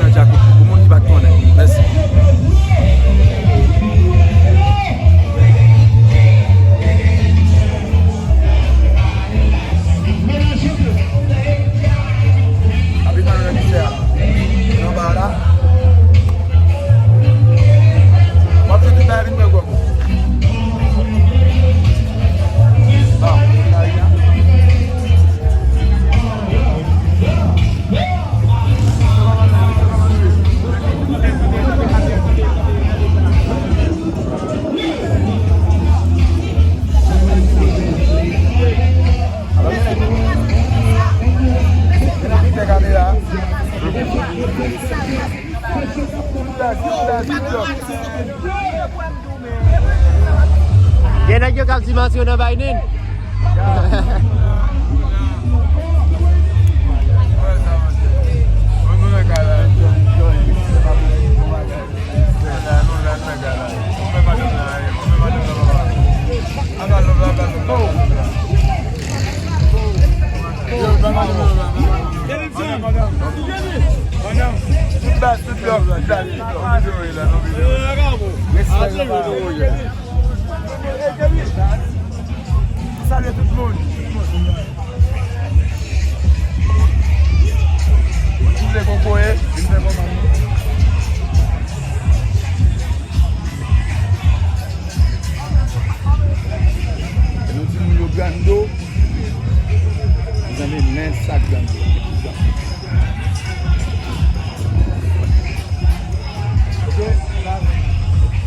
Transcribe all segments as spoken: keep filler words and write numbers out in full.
Dja pou, pou moun ki pa t konnen. Mèsi. Abitan nan misè a. Nan ba la. W ap jwenn tout bagay vin pran gòm. Ba, la, la. Gen nèg yo k ap di manti yo nan bay nin. Tout baz, tout love la, tout baz, tout love. Respè, respè. Salye tout moun. Ou vle kokoye, vin fè kòman. Nou di moun yo grando. Mezanmi, men sa grando. Ok.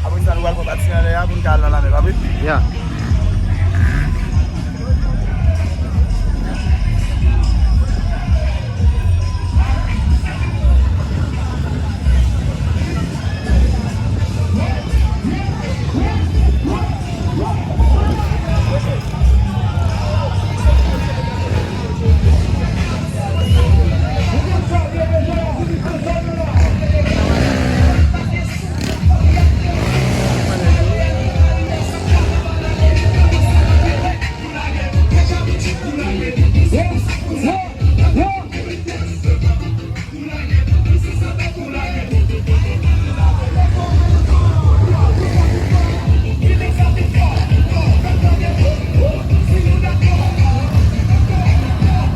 Apre sa, nou pral pran pati anlè a pou n ka al nan lamè, pa vre? Ya.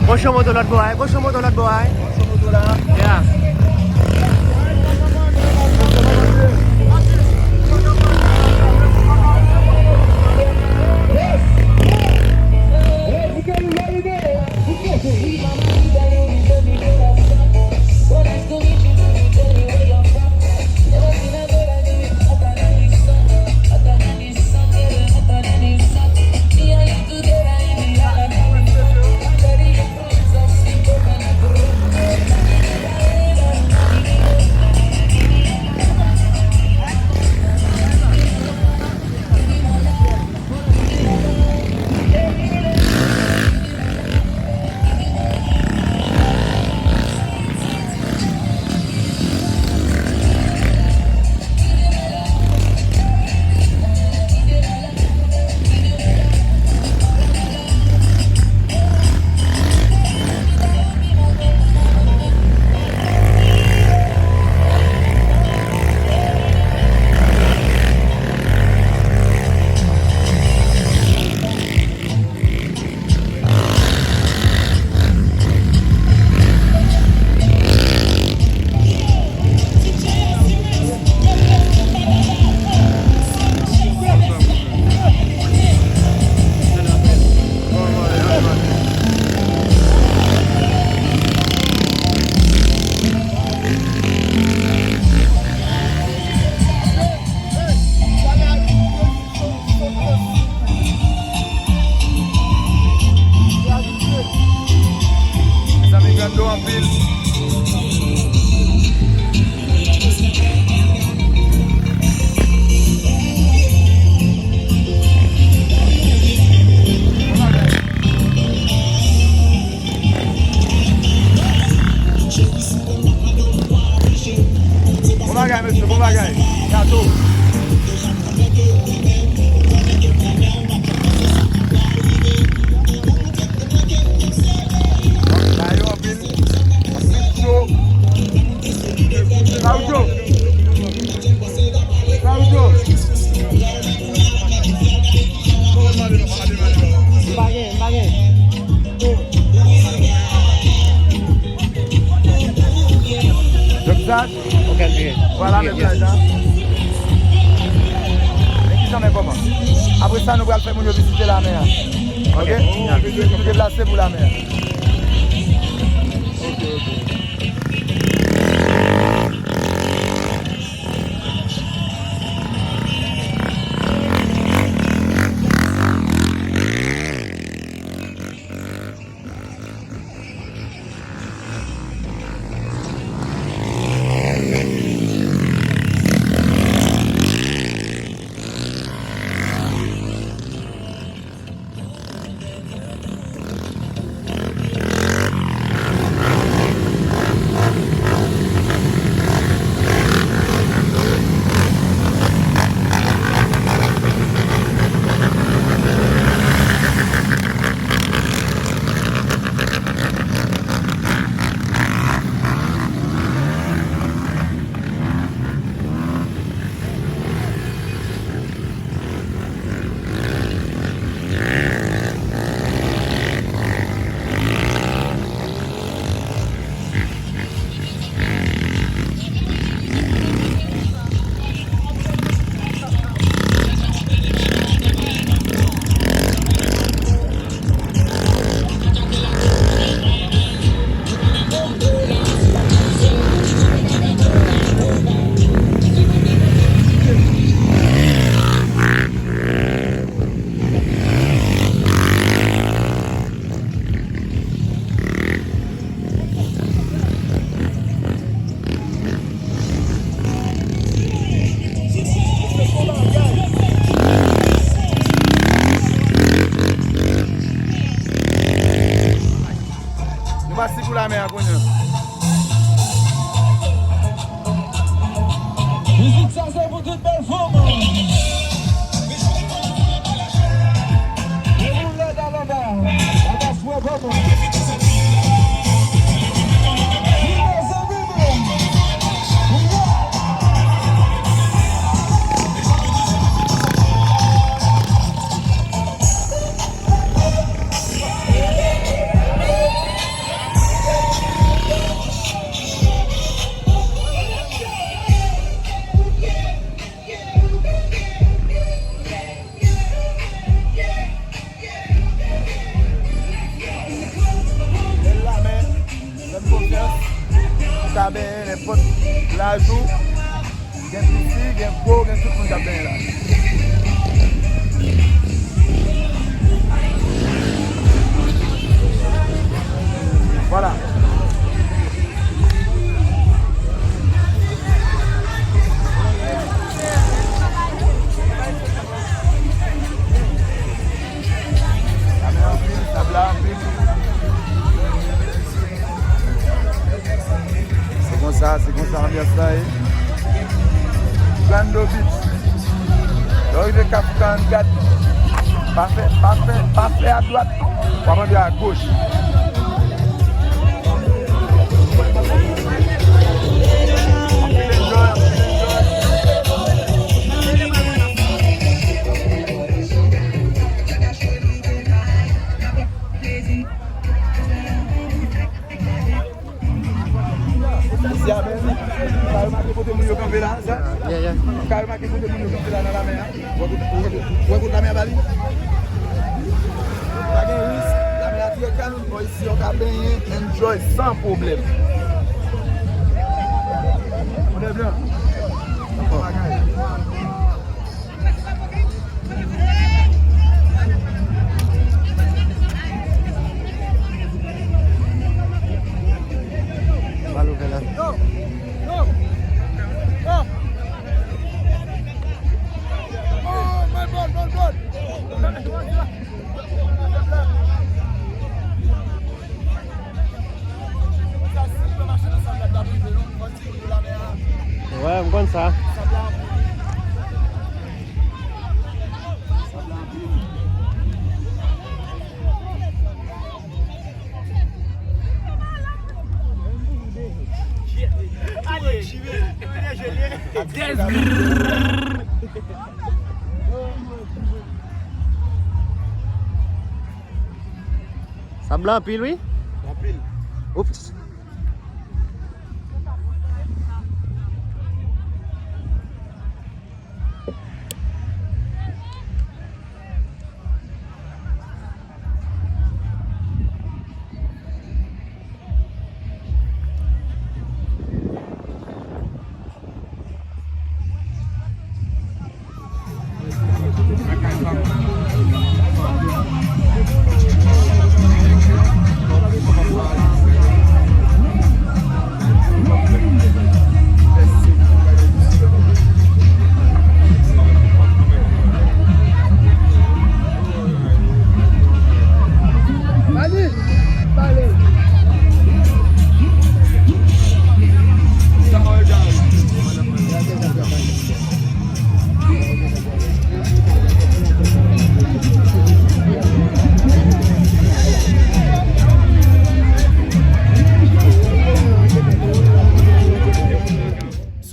Gwocho moto lòt bò a, gwocho moto lòt bò a. Yeah. Mezanmi, grando anpil. Bon bagay, mesye, bon bagay. Gato. Ba yo anpil, anpil cho. Vwala, men plaj la. Men ki jan, men kòman? Apre sa, nou pral fè moun yo vizite lamè a. Ok? Ok, yeah. Nou deplase pou lamè a. Ok, ok. Nou pase pou lamè a kounye a. Mizik sa se pou tout bèl fanm. Depi w lèd al anba, anba swè fanm. Vin mezanmi mwen. Bèl lamè, fè m konfyans. Ou ka benyen nenpòt laj ou. Gen piti, gen gwo, gen tout moun k ap benyen la. Vwala. Lamè anpil, sab la anpil. Se konsa, se konsa anbyans la ye. Orlando Beach. Lè w rive Kafou karannkat, pa fè, pa fè, pa fè adwat, w ap antre agoch. Anpil enjoy, anpil enjoy. Isi a bèl. Ou ka remake kote moun yo kanpe la, sa? Yeah, yeah. Ou ka remake kote moun yo kanpe la nan lamè a. Ou wè kote, ou wè kote, ou wè kote lamè a ba li? Pa gen risk, lamè a trè kalm. Bon, isi yo ka benyen, enjoy san pwoblèm. Bonè blan. Bon bagay. Mal ouvè la. Wè, m konn sa. Sab la anpil, wi. Anpil. Oups.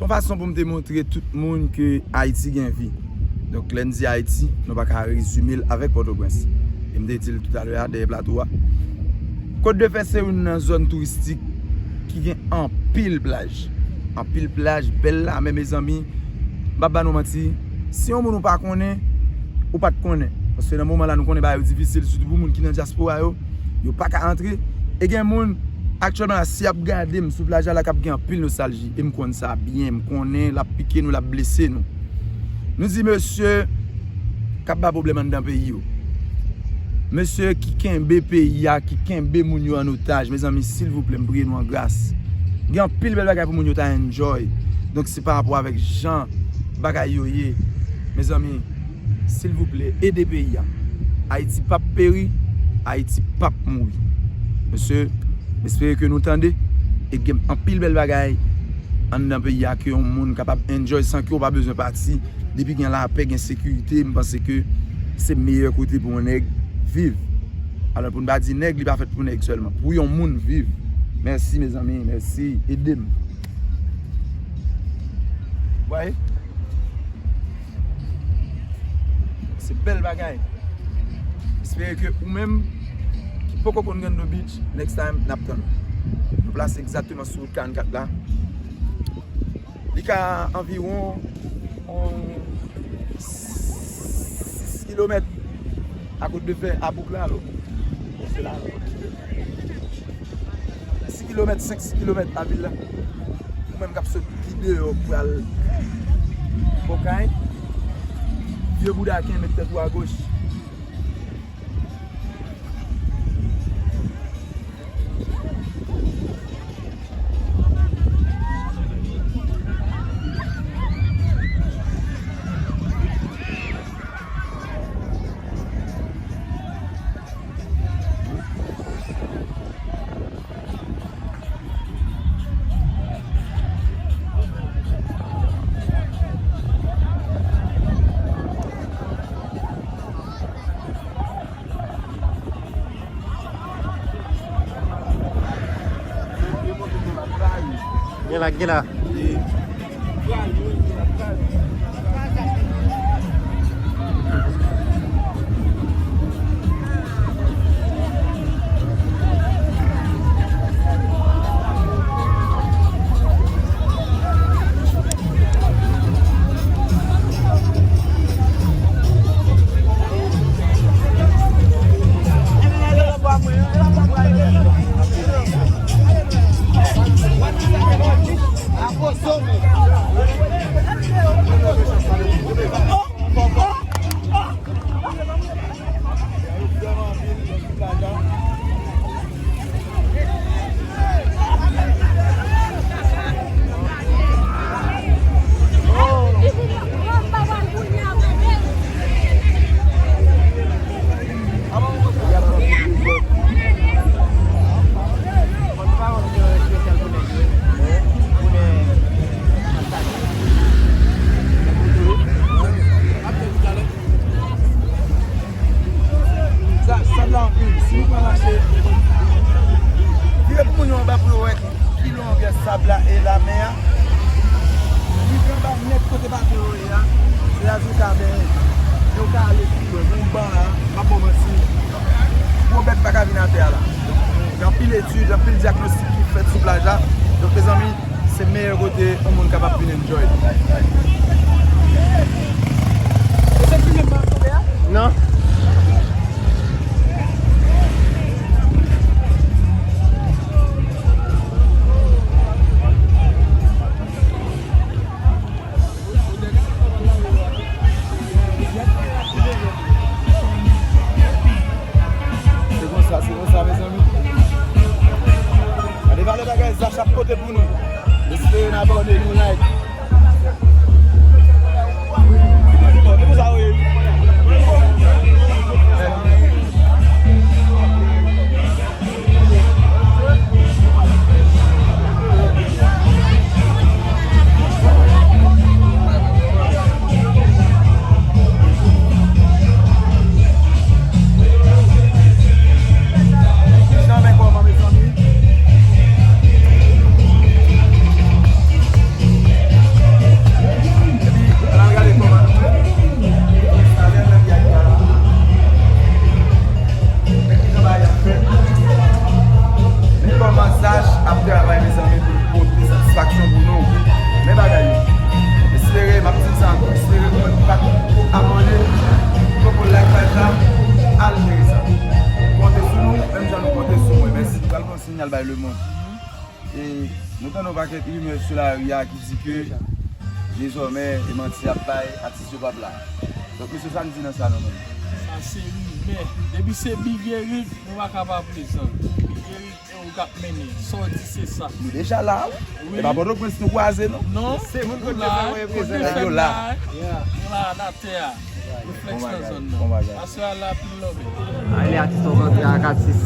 Yon fason pou m te montre tout moun ke Ayiti gen vi. Donk, lè n di Ayiti, nou pa ka rezime l avèk Pòtoprens. E m te di l toutalè a, dèyè plato a. Côte de Fer se youn nan zòn touristik ki gen anpil plaj. Anpil plaj, bèl lanmè, mezanmi. M p ap ba nou manti. Si yon moun ou pa konnen, ou pa t konnen. Paske nan moman la, nou konnen bagay yo difisil, sitou pou moun ki nan dyaspora yo. Yo pa ka antre. E gen moun, aktyèlman la, si y ap gade m sou plaj la, k ap gen anpil nostalji. E m konn sa byen, m konnen l ap pike nou, l ap blese nou. Nou di mesye k ap ba pwoblèm anndan peyi yo. Mesye ki kenbe peyi a, ki kenbe moun yo an otaj. Mezanmi, silvouplè, m priye nou an gras. Gen anpil bèl bagay pou moun yo ta enjoy. Donk, se pa rapò avèk jan bagay yo ye. Mezanmi, silvouplè, ede peyi a. Ayiti p ap peri, Ayiti p ap mouri. Mesye, m espere ke nou tande e gen anpil bèl bagay anndan peyi a ke yon moun kapab enjoy san ke w pa bezwen pati. Depi gen lapè, gen sekirite, m panse ke se meyè kote pou yon nèg viv. Alò, pou n pa di nèg, li pa fèt pou nèg sèlman. Pou yon moun viv. Mèsi, mezanmi, mèsi. Ede m. Vwaye? Se bèl bagay. Espere ke ou menm ki poko konn Gando Beach, next time n ap tann ou. Nou plase egzakteman sou wout karannkat la. Li ka anviwon, on, sis kilomèt a Côte de Fer, a bouk la, alò. Se la. Sis kilomèt, senk, sis kilomèt a vil la. Ou menm k ap sot ki deyò pou al Okay. Vye bouda kenbe tèt ou agoch. Gen la, gen la. Sa, sa la anpil. Si nou pa mache, vire pou moun yo anba pou yo wè ki longè sab la e lamè a. Rive anba nèt kote bato yo ye a, se la di w ka benyen. E w ka ale pi lwen. Bon, ban a, m ap ba w manti. Gwo bèt pa ka vin atè a la. Gen anpil etid, anpil dyagnostik ki fèt sou plaj la. Donk, mezanmi, se meyè kote yon moun kapab vin enjoy. Non. Se konsa, se konsa, mezanmi. Gade valè bagay Zach ap pote pou nou. Espere n abòne, nou like. al bay lemonn. E nou tande yon pakèt rimè sou lari a ki di ke dezòmè e manti y ap bay, atis yo p ap la. Donk, mesye, sa n di nan sa, nou menm? Sa se rimè. Depi se Big Eric, nou pa ka pa prezan. Big Eric, e ou k ap mennen. Sa w di, se sa. Nou deja la, wi. E pa Pòtoprens nou kwaze, non? Non. Se moun kote fè mwen prezan. Nèg yo la. Nou la, nan tè a. Reflèks nan zòn nan. Aswè a la, pil love. Ay, li atis, on rantre ak atis.